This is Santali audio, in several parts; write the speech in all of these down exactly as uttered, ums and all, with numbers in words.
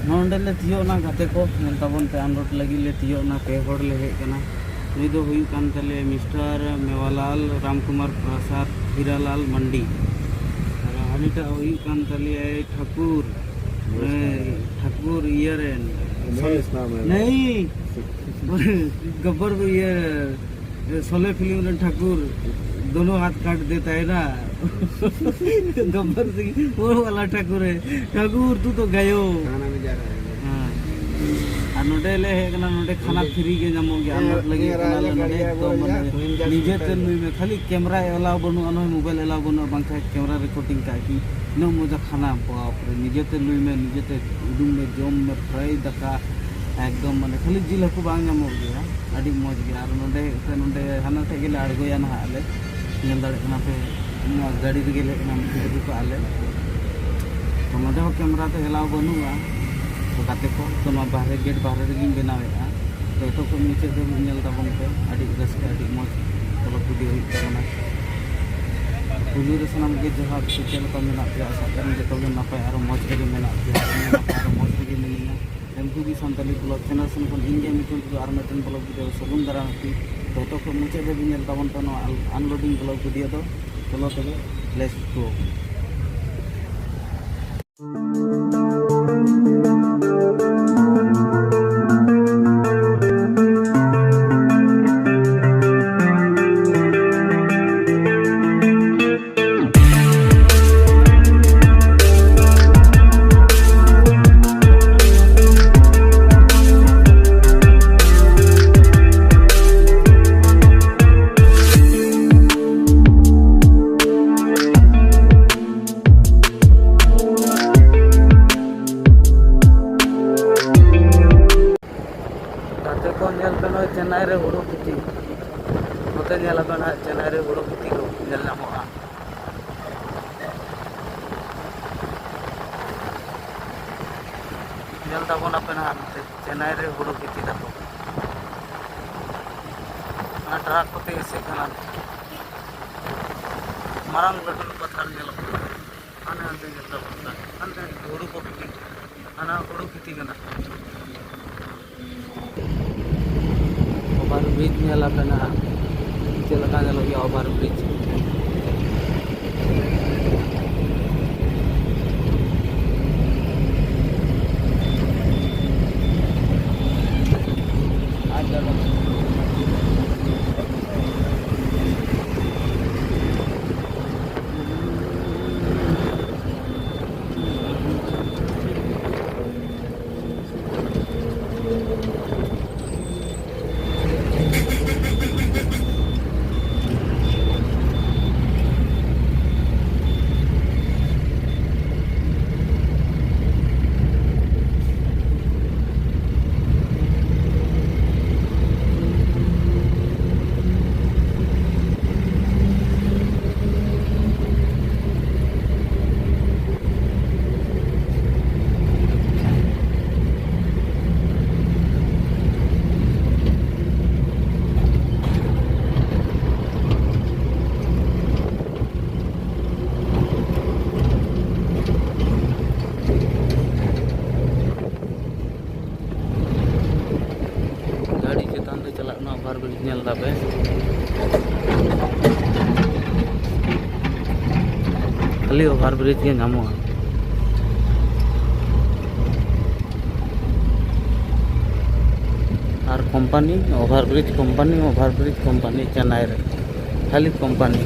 ᱱᱚᱸᱰᱮ ᱞᱮ ᱛᱤᱭᱳᱜ ᱮᱱᱟ ᱜᱟᱛᱮ ᱠᱚ, ᱧᱮᱞ ᱛᱟᱵᱚᱱ ᱯᱮ, unload ᱞᱟᱹᱜᱤᱫ ᱞᱮ ᱛᱤᱭᱳᱜ ᱮᱱᱟ᱾ ᱯᱮ ᱦᱚᱲ ᱞᱮ ᱦᱮᱡ ᱟᱠᱟᱱᱟ᱾ ᱱᱩᱭ ᱫᱚ ᱦᱩᱭᱩᱜ ᱠᱟᱱ ᱛᱟᱞᱮᱭᱟ ᱢᱤᱥᱴᱟᱨ ᱢᱮᱣᱟᱞᱟᱞ ᱨᱟᱢᱠᱩᱢᱟᱨ ᱯᱨᱟᱥᱟᱫᱽ ᱦᱤᱨᱟᱞᱟᱞ ᱢᱟᱱᱰᱤ᱾ ᱟᱨ ᱦᱟᱹᱱᱤᱴᱟᱜ ᱦᱩᱭᱩᱜ ᱠᱟᱱ ᱛᱟᱞᱮᱭᱟᱭ ᱴᱷᱟᱠᱩᱨ, ᱢᱚᱦᱮᱥ ᱦᱮᱸ, ᱱᱟᱢ᱾ ᱴᱷᱟᱠᱩᱨ ᱤᱭᱟᱹ ᱨᱮᱱ᱾ ᱢᱚᱦᱮᱥ ᱱᱟᱢ ᱦᱮ᱾ ᱱᱟᱭ᱾ ᱜᱚᱵᱚᱨ ᱤᱭᱟᱹ ᱥᱚᱞᱮ ᱯᱷᱤᱞᱢ ᱨᱮᱱ ᱴᱷᱟᱠᱩᱨ, ᱫᱳᱱᱳ ᱦᱟᱛ ᱠᱟᱴ ᱫᱮᱛᱟ ᱦᱮ ᱱᱟ᱾ ᱜᱚᱵᱚᱨ ᱥᱤᱝ, ᱣᱳ ᱣᱟᱞᱟ ᱴᱷᱟᱠᱩᱨ ᱦᱮ, ᱴᱷᱟᱠᱩᱨ ᱛᱩ ᱛᱚ ᱜᱟᱭᱚ᱾ ᱠᱷᱟᱱᱟ ᱢᱮ ᱡᱟ ᱨᱟᱦᱟ ᱦᱮ᱾ ᱦᱮᱸ᱾ ᱟᱨ ᱱᱚᱰᱮ ᱞᱮ ᱦᱮᱡ ᱟᱠᱟᱱᱟ, ᱱᱚᱰᱮ ᱠᱷᱟᱱᱟ ᱯᱷᱨᱤ ᱜᱮ ᱧᱟᱢᱚᱜ ᱜᱮᱭᱟ, ᱟᱱᱞᱳᱰ ᱞᱟᱹᱜᱤᱫ ᱠᱟᱱᱟ ᱞᱮ ᱱᱚᱰᱮ, ᱮᱠᱫᱚᱢ ᱢᱟᱱᱮ ᱱᱤᱡᱮ ᱛᱮ ᱱᱩᱭ ᱢᱮ, ᱠᱷᱟᱹᱞᱤ ᱠᱮᱢᱨᱟ ᱮᱞᱟᱣ ᱵᱟᱹᱱᱩᱜᱼᱟ, ᱱᱚᱜᱼᱚᱭ ᱢᱳᱵᱟᱭᱤᱞ ᱮᱞᱟᱣ ᱵᱟᱹᱱᱩᱜᱼᱟ, ᱵᱟᱝᱠᱷᱟᱱ ᱠᱮᱢᱨᱟ ᱨᱮᱠᱳᱨᱰᱤᱝ ᱠᱟᱜ ᱠᱤ, ᱩᱱᱟᱹᱜ ᱢᱚᱡᱟ ᱠᱷᱟᱱᱟ, ᱵᱟᱯ ᱨᱮ, ᱱᱤᱡᱮ ᱛᱮ ᱞᱩᱭ ᱢᱮ, ᱱᱤᱡᱮ ᱛᱮ ᱩᱰᱩᱝ ᱢᱮ, ᱡᱚᱢ ᱢᱮ, ᱯᱷᱨᱟᱭ ᱫᱟᱠᱟ, ᱮᱠᱫᱚᱢ ᱢᱟᱱᱮ ᱠᱷᱟᱹᱞᱤ ᱡᱤᱞ ᱦᱟᱹᱠᱩ ᱵᱟᱝ ᱧᱟᱢᱚᱜ ᱜᱮᱭᱟ, ᱟᱹᱰᱤ ᱢᱚᱡᱽ ᱜᱮ᱾ ᱟᱨ ᱱᱚᱰᱮ ᱦᱮᱡ ᱠᱟᱛᱮ ᱱᱚᱰᱮ ᱦᱟᱱᱟ ᱴᱷᱮᱡ ᱜᱮᱞᱮ ᱟᱬᱜᱚᱭᱟ ᱱᱟᱦᱟᱜ ᱟᱞᱮ, ᱧᱮᱞ ᱫᱟᱲᱮᱭᱟᱜ ᱠᱟᱱᱟ ᱯᱮ, ᱱᱚᱣᱟ ᱜᱟᱹᱰᱤ ᱨᱮᱜᱮ ᱞᱮ ᱦᱮᱡ ᱠᱟᱱᱟ, ᱢᱚᱴᱚᱨ ᱥᱟᱭᱠᱮᱞ ᱠᱚ ᱟᱞᱮ᱾ ᱛᱚ ᱱᱚᱰᱮ ᱦᱚᱸ ᱠᱮᱢᱨᱟ ᱫᱚ ᱮᱞᱟᱣ ᱵᱟᱹᱱᱩᱜᱼᱟ, ᱛᱚ ᱜᱟᱛᱮ ᱠᱚ, ᱛᱚ ᱱᱚᱣᱟ ᱵᱟᱦᱨᱮ, ᱜᱮᱴ ᱵᱟᱦᱨᱮ ᱨᱮᱜᱮᱧ ᱵᱮᱱᱟᱣᱮᱫᱼᱟ᱾ ᱛᱚ ᱮᱛᱚᱦᱚᱵ ᱠᱷᱚᱱ ᱢᱩᱪᱟᱹᱫ ᱫᱷᱟᱹᱵᱤᱡ ᱧᱮᱞ ᱛᱟᱵᱚᱱ ᱯᱮ, ᱟᱹᱰᱤ ᱨᱟᱹᱥᱠᱟᱹ, ᱟᱹᱰᱤ ᱢᱚᱡᱽ ᱵᱞᱚᱜ ᱵᱷᱤᱰᱤᱭᱳ ᱦᱩᱭᱩᱜ ᱛᱟᱵᱚᱱᱟ᱾ ᱯᱩᱭᱞᱩ ᱨᱮ ᱥᱟᱱᱟᱢ ᱜᱮ ᱡᱚᱦᱟᱨ, ᱥᱮ ᱪᱮᱫ ᱞᱮᱠᱟ ᱢᱮᱱᱟᱜ ᱯᱮᱭᱟ? ᱟᱥᱟ ᱠᱚᱨᱮ ᱡᱚᱛᱚ ᱜᱮ ᱱᱟᱯᱟᱭ ᱟᱨ ᱢᱚᱡᱽ ᱨᱮᱜᱮ ᱢᱮᱱᱟᱜ ᱯᱮᱭᱟ᱾ ᱤᱧ ᱦᱚᱸ ᱱᱟᱯᱟᱭ ᱟᱨ ᱢᱚᱡᱽ ᱨᱮᱜᱮ ᱢᱤᱱᱟᱹᱧᱟ᱾ M Q B Santali blog channel ᱥᱮᱱ ᱠᱷᱚᱱ ᱤᱧ ᱜᱮ ᱢᱤᱫᱴᱮᱱ ᱵᱞᱚᱜ ᱟᱨ ᱢᱤᱫᱴᱮᱱ ᱵᱞᱚᱜ ᱵᱷᱤᱰᱤᱭᱳ ᱥᱟᱹᱜᱩᱱ ᱫᱟᱨᱟᱢ ᱯᱮ᱾ ᱡᱚᱛᱚ ᱠᱷᱚᱱ ᱢᱩᱪᱟᱹᱫ ᱫᱷᱟᱹᱵᱤᱡ ᱧᱮᱞ ᱛᱟᱵᱚᱱ ᱯᱮ ᱱᱚᱣᱟ ᱟᱱᱞᱳᱰᱤᱝ ᱵᱞᱚᱜ ᱵᱷᱤᱰᱤᱭᱳ ᱫᱚ᱾ ᱪᱚᱞᱚ ᱛᱚᱵᱮ, let's go᱾ ᱜᱟᱛᱮ ᱠᱚ, ᱧᱮᱞ ᱯᱮ, ᱱᱚᱜᱼᱚᱭ ᱪᱮᱱᱱᱟᱭ ᱨᱮ ᱦᱩᱲᱩ ᱠᱷᱮᱛᱤ᱾ ᱱᱚᱛᱮ ᱧᱮᱞ ᱟᱯᱮ ᱱᱟᱦᱟᱜ, ᱪᱮᱱᱱᱟᱭ ᱨᱮ ᱦᱩᱲᱩ ᱠᱷᱮᱛᱤ ᱠᱚ ᱧᱮᱞ ᱧᱟᱢᱚᱜᱼᱟ᱾ ᱧᱮᱞ ᱛᱟᱵᱚᱱ ᱟᱯᱮ ᱱᱟᱦᱟᱜ, ᱱᱚᱛᱮ ᱪᱮᱱᱱᱟᱭ ᱨᱮ ᱦᱩᱲᱩ ᱠᱷᱮᱛᱤ ᱛᱟᱠᱚ᱾ ᱚᱱᱟ ᱴᱨᱟᱠ ᱠᱚᱛᱮ ᱮᱥᱮᱫ ᱠᱟᱱᱟ᱾ ᱢᱟᱨᱟᱝ ᱞᱟᱹᱴᱩ ᱯᱟᱛᱷᱟᱨ ᱧᱮᱞᱚᱜ ᱠᱟᱱᱟ᱾ ᱦᱟᱱᱮ ᱦᱟᱱᱛᱮ ᱧᱮᱞ ᱛᱟᱵᱚᱱ ᱯᱮ, ᱦᱟᱱᱛᱮ ᱦᱩᱲᱩ ᱠᱚ ᱠᱷᱮᱛᱤ᱾ ᱦᱟᱱᱟ ᱦᱩᱲᱩ ᱠᱷᱮᱛᱤ ᱠᱟᱱᱟ᱾ ᱚᱵᱷᱟᱨ ᱵᱨᱤᱡᱽ ᱧᱮᱞ ᱟᱯᱮ ᱱᱟᱦᱟᱜ, ᱪᱮᱫ ᱞᱮᱠᱟ ᱧᱮᱞᱚᱜ ᱜᱮᱭᱟ ᱚᱵᱷᱟᱨ ᱵᱨᱤᱡᱽ᱾ ᱜᱟᱹᱰᱤ ᱪᱮᱛᱟᱱ ᱨᱮ ᱪᱟᱞᱟᱜ ᱠᱟᱱᱟ, ᱚᱵᱷᱟᱨ ᱵᱨᱤᱡᱽ ᱧᱮᱞ ᱫᱟᱯᱮ, ᱠᱷᱟᱹᱞᱤ ᱚᱵᱷᱟᱨ ᱵᱨᱤᱡᱽ ᱜᱮ ᱧᱟᱢᱚᱜᱼᱟ᱾ ᱟᱨ company, over bridge company, over bridge company Chennai ᱨᱮ, ᱠᱷᱟᱹᱞᱤ ᱠᱳᱢᱯᱟᱱᱤ᱾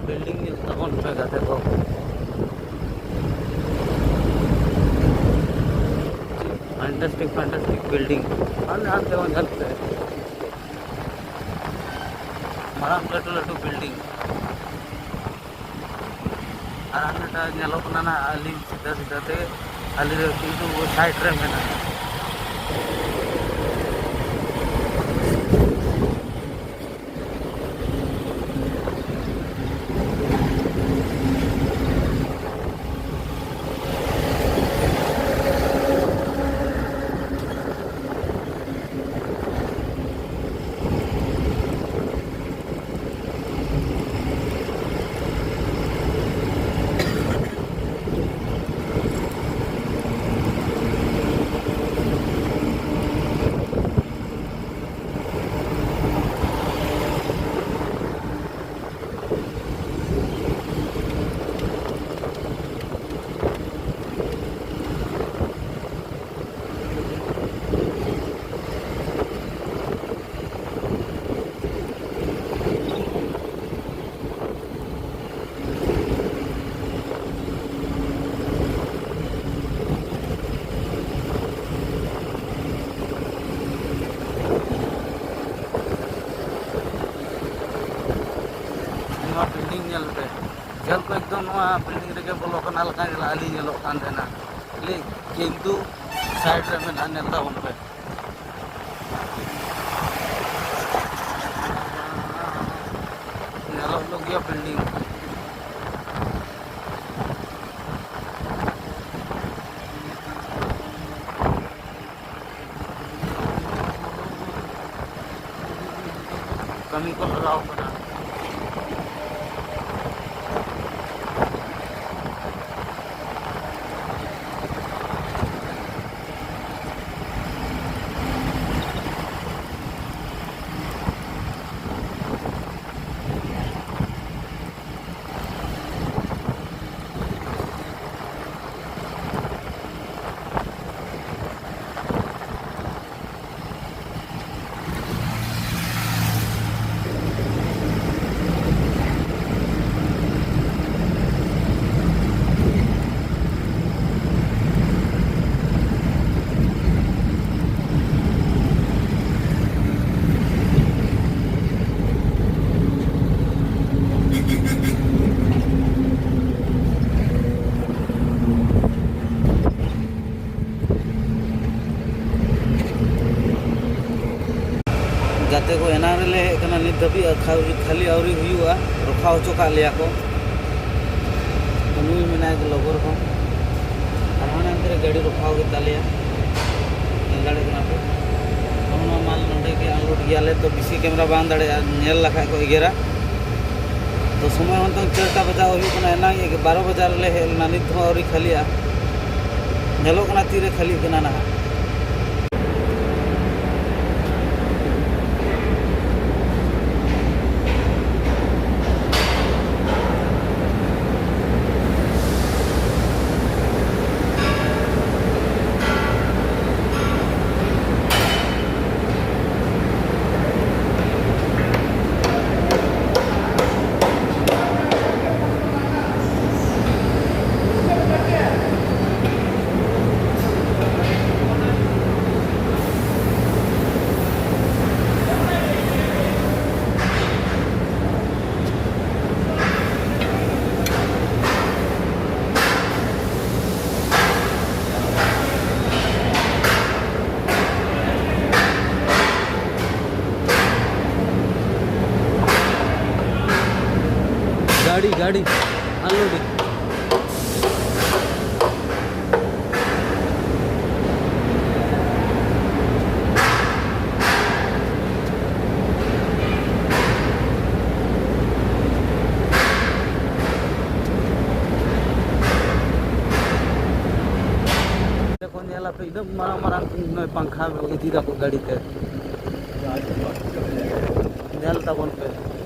ᱵᱤᱞᱰᱤᱝ ᱧᱮᱞ ᱛᱟᱵᱚᱱ ᱯᱮ ᱜᱟᱛᱮ ᱠᱚ᱾ Fantastic, fantastic building. ᱦᱟᱱᱮ ᱦᱟᱱᱛᱮ ᱵᱚᱱ ᱧᱮᱞ ᱯᱮ᱾ ᱢᱟᱨᱟᱝ ᱞᱟᱹᱴᱩ ᱞᱟᱹᱴᱩ ᱵᱤᱞᱰᱤᱝ᱾ ᱟᱨ ᱦᱟᱱᱮᱴᱟᱜ ᱧᱮᱞᱚᱜ ᱠᱟᱱᱟ ᱱᱟᱜ ᱟᱹᱞᱤᱧ ᱥᱤᱫᱷᱟᱹ ᱥᱤᱫᱷᱟᱹ ᱛᱮ, ᱟᱹᱞᱤᱧ ᱫᱚ ᱠᱤᱱᱛᱩ ᱥᱟᱭᱤᱰ ᱨᱮ ᱢᱮᱱᱟᱜᱼᱟ᱾ ᱱᱚᱣᱟ ᱵᱤᱞᱰᱤᱝ ᱧᱮᱞ ᱯᱮ, ᱡᱷᱟᱹᱞ ᱠᱷᱚᱱ ᱮᱠᱫᱚᱢ ᱱᱚᱣᱟ ᱵᱤᱞᱰᱤᱝ ᱨᱮᱜᱮ ᱵᱚᱞᱚ ᱠᱟᱱᱟ ᱞᱮᱠᱟ ᱧᱮᱞᱚᱜ, ᱟᱹᱞᱤᱧ ᱧᱮᱞᱚᱜ ᱠᱟᱱ ᱛᱟᱦᱮᱱᱟ, ᱠᱤᱱᱛᱩ ᱥᱟᱭᱤᱰ ᱨᱮ ᱢᱮᱱᱟᱜᱼᱟ, ᱧᱮᱞ ᱛᱟᱵᱚᱱ ᱯᱮ᱾ ᱧᱮᱞᱚᱜ ᱧᱚᱜ ᱜᱮᱭᱟ ᱵᱤᱞᱰᱤᱝ᱾ ᱠᱟᱹᱢᱤ ᱠᱚ ᱞᱟᱜᱟᱣ ᱠᱟᱱᱟ᱾ ᱜᱟᱛᱮ ᱠᱚ, ᱮᱱᱟᱝ ᱨᱮᱞᱮ ᱦᱮᱡ ᱠᱟᱱᱟ, ᱱᱤᱛ ᱫᱷᱟᱹᱵᱤᱡ ᱠᱷᱟᱹᱞᱤ ᱟᱹᱣᱨᱤ ᱦᱩᱭᱩᱜᱼᱟ, ᱨᱚᱠᱷᱟᱣ ᱦᱚᱪᱚ ᱠᱟᱜ ᱞᱮᱭᱟ ᱠᱚ᱾ ᱛᱚ ᱱᱩᱭ ᱢᱮᱱᱟᱭ ᱞᱚᱜᱚᱨ ᱦᱚᱸ, ᱟᱨ ᱦᱟᱱᱮ ᱦᱟᱱᱛᱮ ᱨᱮ ᱜᱟᱹᱰᱤ ᱨᱚᱠᱷᱟᱣ ᱜᱮ ᱛᱟᱞᱮᱭᱟ, ᱧᱮᱞ ᱫᱟᱲᱮᱭᱟᱜ ᱠᱟᱱᱟ ᱯᱮ᱾ ᱱᱚᱜᱼᱚ ᱱᱚᱣᱟ ᱢᱟᱞ ᱱᱚᱸᱰᱮ ᱜᱮ ᱟᱱᱞᱳᱰ ᱜᱮᱭᱟᱞᱮ, ᱛᱚ ᱵᱮᱥᱤ ᱠᱮᱢᱮᱨᱟ ᱵᱟᱝ ᱫᱟᱲᱮᱭᱟᱜᱼᱟ, ᱧᱮᱞ ᱞᱮᱠᱷᱟᱡ ᱠᱚ ᱮᱜᱮᱨᱟ᱾ ᱛᱚ ᱥᱚᱢᱚᱭ ᱦᱚᱸ ᱱᱤᱛᱚᱝ ᱪᱟᱨᱴᱟ ᱵᱟᱡᱟᱣ ᱦᱩᱭᱩᱜ ᱠᱟᱱᱟ, ᱮᱱᱟᱝ ᱵᱟᱨᱚ ᱵᱟᱡᱟᱣ ᱨᱮᱞᱮ ᱦᱮᱡ ᱞᱮᱱᱟ, ᱱᱤᱛ ᱦᱚᱸ ᱟᱹᱣᱨᱤ ᱠᱷᱟᱹᱞᱤᱜᱼᱟ᱾ ᱧᱮᱞᱚᱜ ᱠᱟᱱᱟ ᱛᱤᱨᱮ ᱠᱷᱟᱹᱞᱤᱜ ᱠᱟᱱᱟ ᱱᱟᱦᱟᱜ᱾ ᱜᱟᱹᱰᱤ, ᱜᱟᱹᱰᱤ, unloading᱾ ᱠᱚ ᱧᱮᱞ ᱟᱯᱮ, ᱤᱱᱟᱹᱜ ᱢᱟᱨᱟᱝ ᱢᱟᱨᱟᱝ ᱱᱚᱜᱼᱚᱭ ᱯᱟᱝᱠᱷᱟ ᱤᱫᱤ ᱫᱟᱠᱚ ᱜᱟᱹᱰᱤ ᱛᱮ᱾ ᱧᱮᱞ ᱛᱟᱵᱚᱱ ᱯᱮ᱾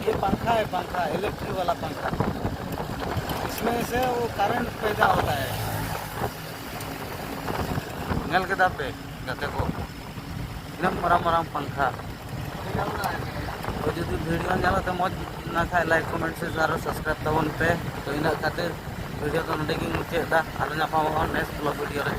ये पंखा है, पंखा, इलेक्ट्रिक वाला पंखा। इसमें से वो करंट पैदा होता है। ᱧᱮᱞ ᱠᱮᱫᱟ ᱯᱮ ᱜᱟᱛᱮ ᱠᱚ, ᱛᱤᱱᱟᱹᱜ ᱢᱟᱨᱟᱝ ᱢᱟᱨᱟᱝ ᱯᱟᱝᱠᱷᱟ᱾ ᱛᱚ ᱡᱩᱫᱤ ᱵᱷᱤᱰᱤᱭᱳ ᱧᱮᱞ ᱠᱟᱛᱮ ᱢᱚᱡᱽ ᱱᱟ ᱠᱷᱟᱡ, ᱞᱟᱭᱤᱠ, ᱠᱚᱢᱮᱱᱴ, ᱥᱮᱭᱟᱨ ᱟᱨ ᱥᱟᱵᱥᱠᱨᱟᱭᱤᱵ ᱛᱟᱵᱚᱱ ᱯᱮ᱾ ᱛᱚ ᱤᱱᱟᱹᱜ ᱠᱷᱟᱹᱛᱤᱨ ᱵᱷᱤᱰᱤᱭᱳ ᱫᱚ ᱱᱚᱰᱮ ᱜᱤᱧ ᱢᱩᱪᱟᱹᱫ ᱮᱫᱟ᱾ ᱟᱨᱚ ᱧᱟᱯᱟᱢᱚᱜᱼᱟ ᱱᱮᱠᱥᱴ ᱵᱞᱚᱜ ᱵᱷᱤᱰᱤᱭᱳ ᱨᱮ᱾